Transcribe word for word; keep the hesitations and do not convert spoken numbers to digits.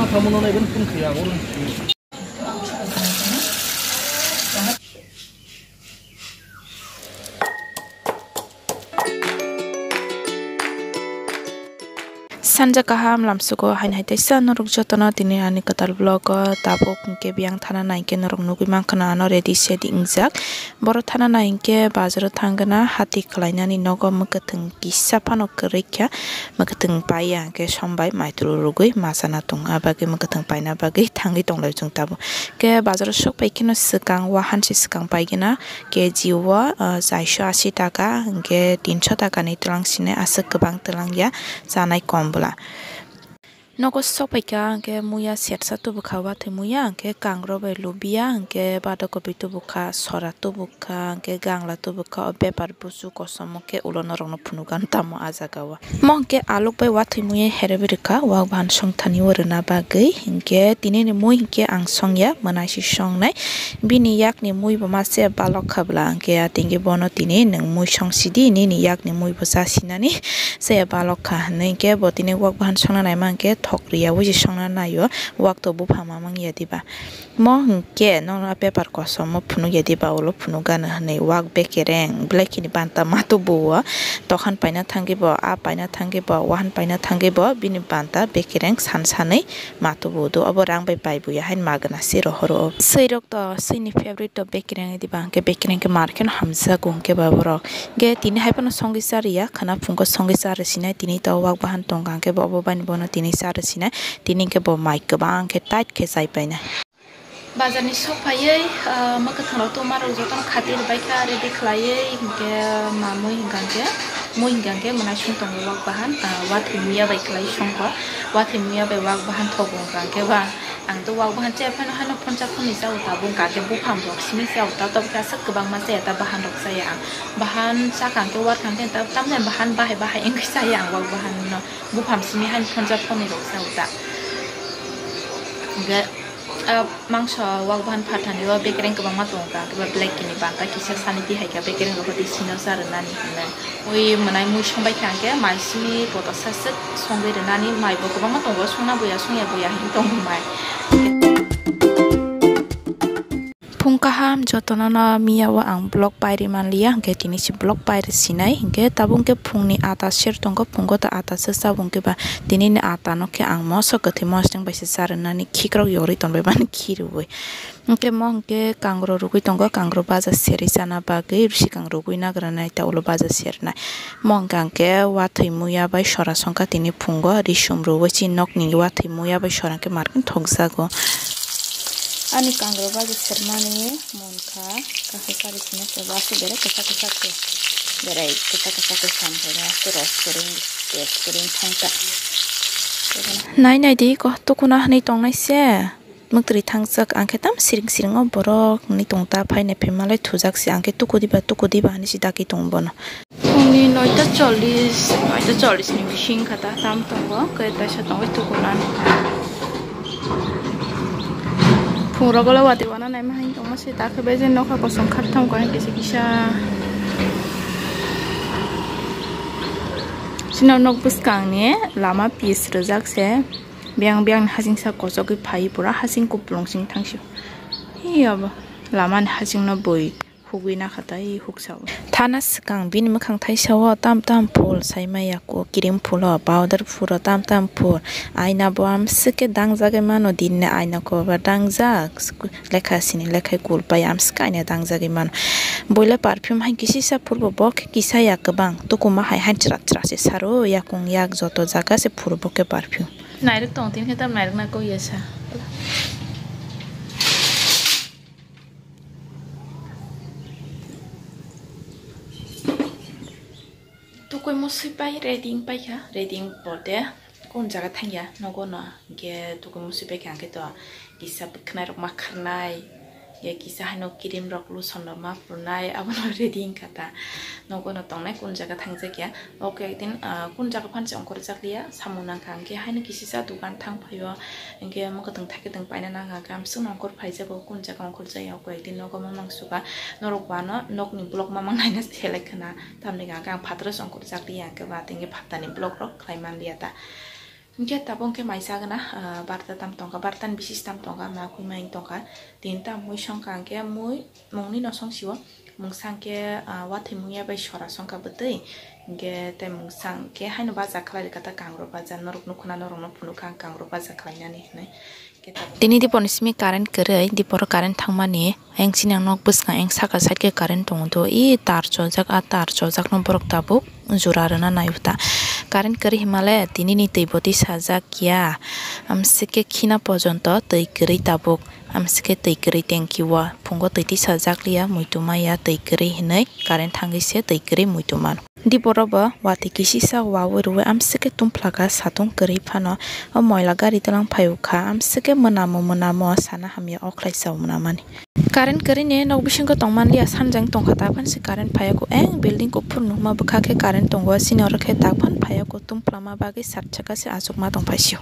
Kamu no nai ben phone khaya, oro. Sanja kaham lamsugo hain hai teisa norok jotono tini ani kwtal vlog o tabuk hwnkhe biyang thana nai khe norok nugui mankha ano ready sedi wngjak. Borok thana nai hwnkhe bazaro thangna hati khlainani nogo mwkhwtwng kisa phano kwrwi kha, mwkhwtwng paiya hwnkhe sombai maitru rwgwi machana tongo, abagwi mwkhwtwng paina bagwi thangwi tonglai chwng tabuk. Khe bazaro sok pai kheno swkang wahan se swkang paigwna. K G o, ah, chaisho asi taka, hwnkhe tinsho takani twlang sinai aswk kwbang twlang ya chanai kom bwla. Nogo sok pai kha, hwnkhe muya sersa tubu kha, wathwi muya, hwnkhe kangro bai lubiya, hwnkhe bada kopi tubu kha, sora tubu kha, hwnkhe gangla tubu kha, o bepar busu kosom o khe ulo norokno phunukgano tamo ah jaga o. Mo hwnkhe aluk bai wathwi muya herwi rwkha, wak bahan songthani o rwna bagwi, hwnkhe tini ni mui hwnkhe ang songya, mwnaisi songnai. Bini yakni mui bo ma se balok kha bwla, hwnkhe a tengwi bono tini nwng mui song sidi, nini yakni mui bo cha sinani se balok kha hwnwi, hwnkhe bo tini wak bahan songna naima hwnkhe thok riyaui se songna naio, wak to bupha ma mangya diba. Mo hwnkhe nono a paper kosom o phunukya diba, ulo phunukgano hwnwi wak bekereng belai khini banta ma tubu o, tokhan paina thangwi bo, a paina thangwi bo, wahan paina thangwi bo, bini banta bekereng san sanwi ma tubu do, obo rang bai bai buya hain magwna se rohoro. Swi rok to swini favorite to bekereng diba, hwnkhe bekereng khe mar kheno hamjago hwnkhe ba borok. Hwnkhe tini hai phano songwi cha rwya, khwna phungo songwi cha rw sinai, tini to wak bahan tongkha hwnkhe bo obo bai bono tini cha rw sinai, tini hwnkhe bo mai kwbang khe tight khe chai painai. Bazar ni sok phaiwi, ah, mwkhwtwng rok tongma rok jotono khati rwbaikha, ready khwlaiwi, hwnkhe ma mui hwnkha hwnkhe, mui hwnkha hwnkhe mwnaising tongo wak bahan, ah, wathwi muya bai khwlai songkha, wathwi muya bai wak bahan thogo hwnkha hwnkhe ba, ang to wak bahan chaya phano haino phonsa phonni chao tabuk hwnkha hwnkhe buphang rok simi chao ta, tabuk khe aswk kwbangma chaya ta bahan rok chaya ang, bahan chakha hwnkhe warkha hwnkhe ta tamjani bahan bahai bahai wngwi chaya ang wak bahan no, buphang simi haino phonsa phonni rok chao ta, hwnkhe. Ah, mangso wak bahan phathani o bekereng kwbangma tongo kha, khe ba black kini banta kisa sani twi hai kha bekereng rok twi sino cha rwnani hinwi. Ui mwnai mui songbai kha hwnkhe mai simi poto saswk songwi rwnani, mai bo kwbangma tongo, songna buya songya buya hinwi tongo mai. Phung kaham jotono no miya o ang vlog pairi manliya, hwnkhe tini si vlog pairi sinai, hwnkhe tabuk hwnkhe phungni ata ser tongo, phungo ta ata se chabung khe ba. Tini ni ata no khe ang moso kwthwi mosdeng bai se cha rwnani khikrok yorwi tongbai mani khirwi. Hwnkhe mo hwnkhe kangro rwgwi tongo, kangro baja serwi chana bagwi sikang rwgwi nagra nai ta ulo baja sernai. Mo hwnkhe ang khe wathwi muya bai sora songkha tini phungo risum rwui chini nokni wathwi muya bai sora hwnkhe markheno thokjago. Ani kangro baja sermani mo wngkha kaisa sari sina se wasu bere kisa kisa khe berai kisa kisa khe sam khe wasu ros kwrwng. Nai nai di ko tukuna hwnwi tongnai se. Mwktwrwi thangjak ang khe tam siring siring o borok hwnwi tong ta phainai phaima lai thujak se ang khe tuku diba tuku diba hwnwi se dagi tongo bono. Phungni noita chollish, noita chollish ni bising kha ta tam tongo, khe taisa tongwi tukunani. Phungrok o le watwi wana naima hai tongma se ta khe bai je nokha kosom khartham khe kisa kisa. Chini nok bwskang ni lama pis rwjak se. Biyang biyang ni hasing sa kochogwi phai pura hasing kupulung sing thang sio. Hi abo lama ni hasing no bui hugwi nakha tai huksa o. Thana swkang bini mwkhang thaisa o tam tam phul sai maya ko kirim phulo powder phulo tam tam phul aina bo amswk khe dangjagwi mano din ni aina ko ba dangjak. Lekha sini lekha kul pai amswk kaina dangjagwi mano. Boila perfume hai kisi sa phurbo bo khe kisa ya kwbang tukuma hai hai chwra chwra se saro yakung yak joto jaga se phurbo khe perfume. Nairok tong tin khe tam nairok na kok ya sa. Tukui musui pai ready wng paikha, ready wng pore kun jaga thangya nogo no, hwnkhe tukui musui paikha hwnkhe to kisa bwkhnai rok ma kharnai, hwnkhe kisa haino cream rok lotion rok ma phunai, abono ready wngkha ta. Nogo no tongnai kun jaga thangjakya, o khe ekdin, ah, kun jaga phan se ongkhorjak liya, samung nangkha hwnkhe haino kisisa dogan thang phaio, hwnkhe mwkhwtwng thaikwtwng paina nangkha hwnkhe amswkno ongkhor phaijago, kun jaga ongkhorjakya o khe ekdin nogo mamang suka, norok bo ano nokni vlog mamang naina selai khwna. Tamni hwnka khe ang phataro se ongkhorjak liya, hwnkhe ba tini phatani vlog rok khlai man liya ta. Hwnkhe tabuk hwnkhe mai chagwna, ah, barta tam tongkha, barta ni bisis tam tongkha, ma kwi mai tongkha. Tini tam mui songkha hwnkhe mui mungni no songsio, mungsa hwnkhe, ah, wathaimungya bai sora songkha bwtwi. Hwnkhe tei mungsa hwnkhe haino baja khlai rwkha ta kangrok baja, norok nukhuna norokno phunukha ang kangrok baja khlainani hinwi. Tini dipor ni simi current kwrwi, dipor o current thangmani, ayang chini ang nok bwskang ayang saka side khe current tongo do, i tar chojak, a tar chojak no borok tabuk jura rwna nai ta. Current kwrwi himale tini ni twi bo twi sajak ya, amsike khina pojonto twi kwrwi tabuk, amsike twi kwrwi tanki o phungo twi twi sajak liya, muitu maya twi kwrwi hinwi current thangwi se twi kwrwi muitu mano. Diporo bo watwi kisisa wawi rwi amsike tumphlaka satung kwrwi phano o moila gari tlang phai o kha, amsike mwnamo mwnamo sana hamya o khlai sa o mwnamani. Current kwrwi ni nok bisingo tongmanliya sanjang tongkha, ta phano se current phaiya kho, eng building kuphur nukma bwkha khe current tongo, sini oro khe ta phano phaiya kho, tumphlama bagwi sat saka se achukma tongphai sio.